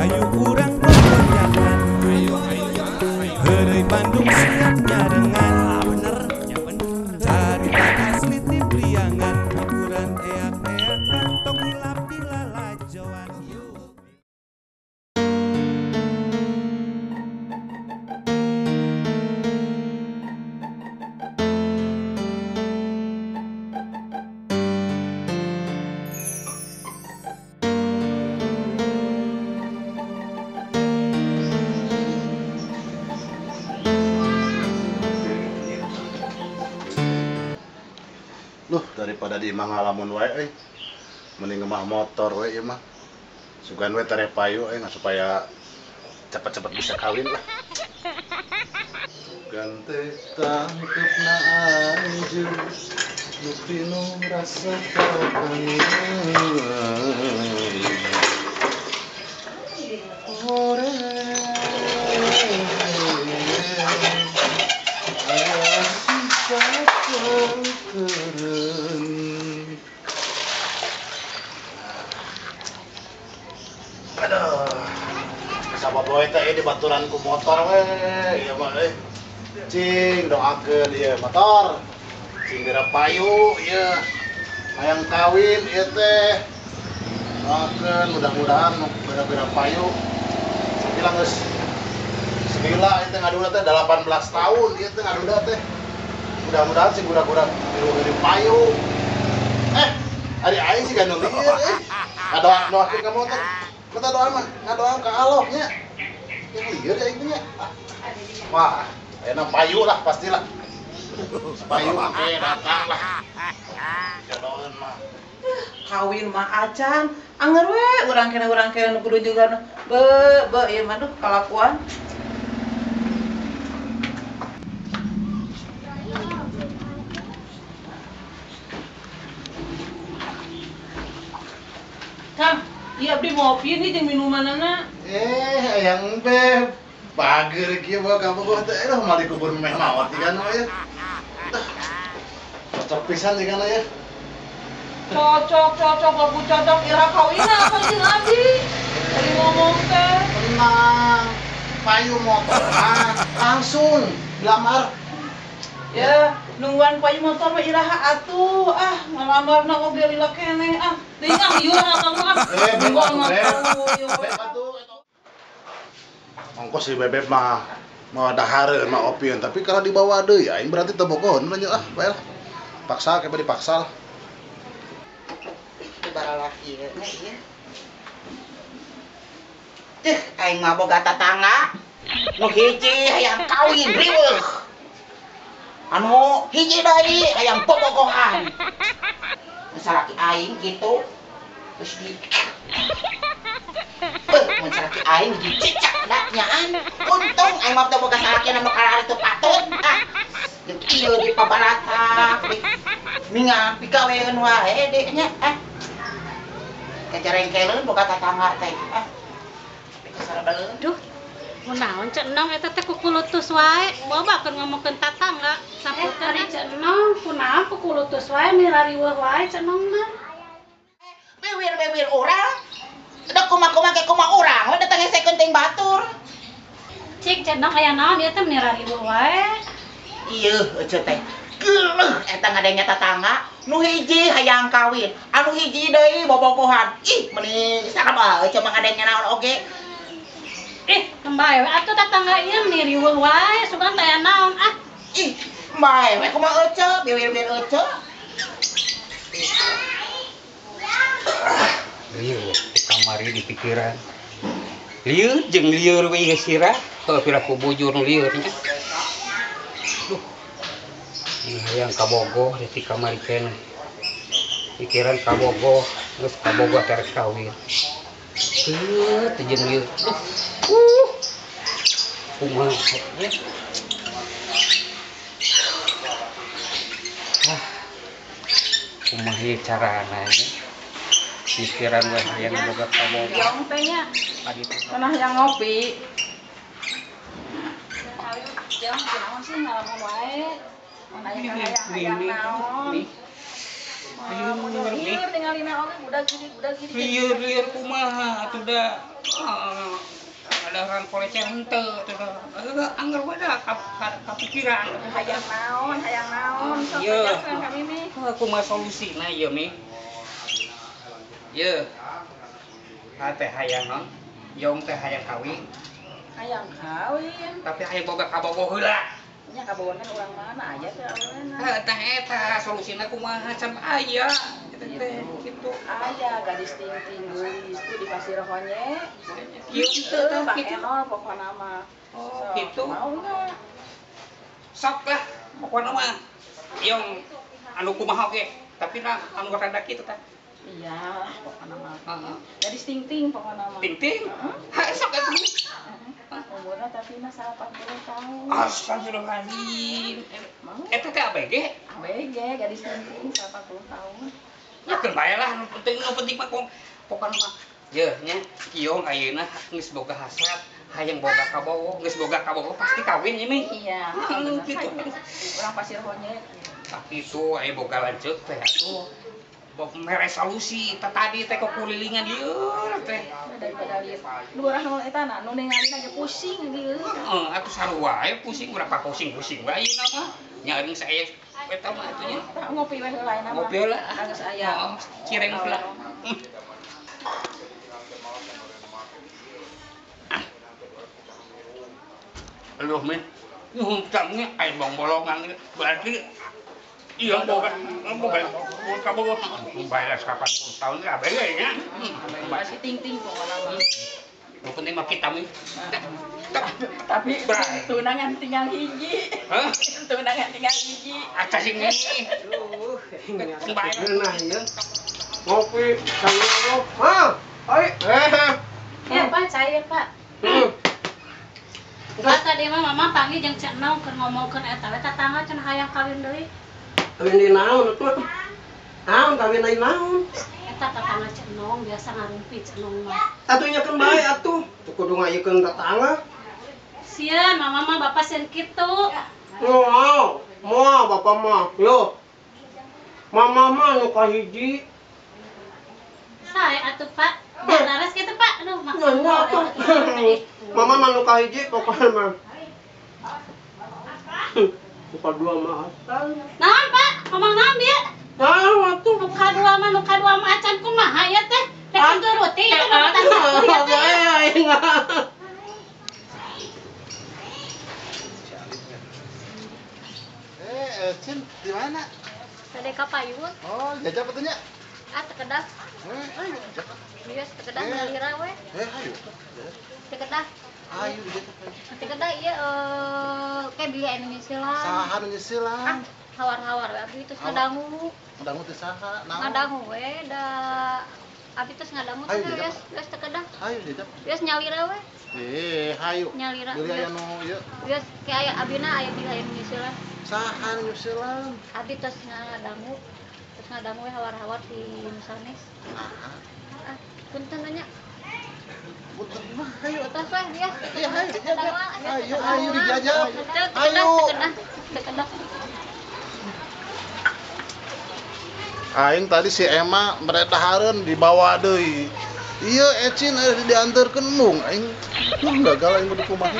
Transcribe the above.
Hayu urang gogoyangan. Heureuy Bandung siap nyarengan. Carita asli ti Priangan, hiburan eak-eakan, tong hilap di lalajoan. Duh, daripada di imah ngalamun wae euy. Mending ngemah motor we ieu mah. Sugan we tere payu euy supaya cepat-cepat bisa kawin lah. Sugan teh tangkepna anjeun nu pinuh rasa kapangeun. Hore. Aya sifat keren. Aduh, sababoy teh di baturan ku motor we, ieu mah euy. Cing doakeun ieu motor. Cing geura payu ieu. Hayang kawin ieu teh. Doakeun mudah-mudahan geura-geura payu. Sakilang geus segila ieu teh ngaduda teh 18 tahun ieu teh ngaduda teh. Mudah-mudahan sing gura-gura milu payu. Ari aing sih gandeng lieur euy. Ngadoa-doakeun ka motor. Mata doa mah, ngadoa ka Allah nya. Yang lieur ya aing nya. Wah, ayeuna payu lah pastilah. Payu oke datang lah. Jodoheun mah. Kawin mah acan, anger we urang kene nu kudu juga be be ieu mah duh kalakuan. Kang, iya abdi ngopi nih jeung minumanana. Hayang beb. Bager kieu bawa ka bogoh teh aduh mal dikubur meh maot digana ya. Cocok pisan digana ya. Cocok, cocok, lagu cocok ira kawina apa jeung abdi? Tadi ngomong teh. Tenang. Payu motor mah langsung dilamar. Ya, nungguan payu motor mah iraha atuh. Ah, ngalamarna oge lila keneh ah. Teuing ah ieu akang mah. Nungguan motor. Ongkos si bebek mah mau dahareun mah opieun, tapi kalau dibawa deui aing berarti teu bogoheun nya ah, bae lah. Paksa kayak dipaksa lah. Baralaki ieu nya ieu. Teuh aing mah boga tatangga nu hiji hayang kawin riweuh. Anu hiji deui hayang bobogohan. Salaki aing kitu terus di mun salaki aing dicicak da nyaan. Untung aing mah teu boga salaki anu kararitu patut. Ah, jeung ieu di pabaratak di minga pigaweun wae de nya ah. Kajarengkeleun boga tatangga teh. Ah. Kasarabaleun. Duh, kunaon Ceu Nong eta teh kukulutus wae, bobakeun ngomongkeun tatangga. Sampurna Ceu Nong, kunaon kukulutus wae mirariweuh wae Ceu Nong mah. Bewir-bewir urang. Da kumaha-kumaha ke kumaha urang we datang ngesekeun teuing batur. Cik Ceu Nong aya naon ieu teh mirariweuh wae. Ieu ece teh. Geuleuh eta ngadenge tatangga nu hiji hayang kawin, anu hiji deui bobogohan. Ih, meuni saraba ece mah ngadenge naon oge. Ih, bae we atuh tatangga ieu meuni riweuh wae, sugan teh aya naon ah. Ih, bae we kumaha ece, biwir-biwir ece. Lieur di kamari di pikiran. Lieur jeung lieur we ieu sirah, heuh piraku bujur nu lieur nya. Duh. Hayang kabogoh di kamari keneh. Pikiran kabogoh, geus kabogoh teh rek kawin. Heuh, teh jeung lieur. Duh. Kumaha ya? Ah. Kumaha ieu carana nya? Pikiran we hayang boga kabogoh. Yang teh nya. Tanah yang ngopi. Jang kunaon sih ngalamun wae. Mun aya hayang naon. Lieur tingalina oge budak gini. Lieur kumaha atuh da ada orang kolecer henteu teh angger we da kapikiran hayang naon sok bejakeun ka Mimi. Kumaha solusina ieu Mi? Ieu teh hayang naon? Yong teh hayang kawin. Hayang kawin. Tapi hayang boga kabogoh heula. Nya kabogohna urang mana aya teh awena. Heuh tah eta solusina kumaha can aya eta teh kitu. Aya gadis ting-ting geulis tuh di Pasir Honye. Kieu teh tah kitu. Enol pokona mah. Oh, kitu. Mau enggak? Sok lah pokona mah. Yong anu kumaha oge, tapi na anu rada kitu tah. Iya, pokona mah. Heeh. Gadis ting-ting pokona mah. Ting-ting? Heeh. Sok atuh. Umurna tapi na 80 tahun. Astagfirullahaladzim. Eta teh ABG? ABG, gadis ting-ting 80 tahun. Ya keun bae lah, nu penting mah pokona mah. Yeuh nya, Kiong ayeuna geus boga hasrat, hayang boga kabogoh, geus boga kabogoh pasti kawin nya Mi. Iya, kitu. Urang Pasir Honye. Tah kitu aya boga lanceuk teh atuh. Mere solusi tadi teh kulilingan lieur teh daripada lieur nu urang nu eta na nu ningalina ge pusing lieur. Heeh, atuh sarua we pusing urang pusing-pusing wae ayeuna mah. Nya eureun saaya eta mah atuh nya. Tah ngopi we heula ayeuna mah. Ngopi heula. Geus aya. Cireng heula. Aduh min, hutangnya aya bong-bolongan berarti iya boga kabogoh bayar 80 tahun ge ABG nya. Masih ting-ting pokona mah. Nu penting mah kita mi. Tapi tunangan tinggal hiji. Hah? Tunangan tinggal hiji. Aca sing ini. Aduh, ngeunah ieu. Ngopi sama hah? Ai. Ya Pak, cair Pak. Pak tadi mah mama panggil jeung Cek Nong keur ngomongkeun eta we tatangga cenah hayang kawin deui. Kawin di naon atuh? Naon kawin deui naon? Eta tatangga Cek Nong biasa ngarumpi Cek Nong mah. Atuh nya keun bae atuh. Teu kudu ngayekeun tatangga. Sieun mama mah bapak sieun kitu. Moal, moal bapak mah. Yo. Mama mah nu kahiji. Sae atuh Pak. Laras kitu Pak. Aduh maksudna atuh. Mama mah nu kahiji pokona mah. Nuka dua mah acan. Naon Pak? Ngomong naon dia? Naon atuh? Nuka dua mah acan kumaha ya teh? Rek turuti itu mah tatangga ya teh. Cin, di mana? Tadi ka payun. Oh, jajap atuh nya? Ah, tekedah. Ayo jajap. Iya, tekedah ngalira we. Ayo. Tekedah. Ayo dijajap. Tekedah ieu kayak beli anu nyeusilan. Saha nu nyeusilan? Ah, hawar-hawar we abdi terus ngadangu. Ngadangu teh saha? Naon? Ngadangu we da abdi terus ngadangu teh geus geus tekedah. Ayo dijajap. Geus nyalira we. Hayu. Nyalira. Beli aya nu ieu. Geus kayak aya abina aya beli aya nu nyeusilan. Saha nu nyeusilan? Abdi terus ngadangu. Terus ngadangu we hawar-hawar di Nusanes. Ah, punten nanya. Punten mah hayu tos we ya. Iya hayu. Ayo ayo dijajap. Ayo. Tekedah. Aing tadi si Emma meredahareun dibawa deui. Ieu ecin diantarkeun mung aing gagal aing kudu kumaha.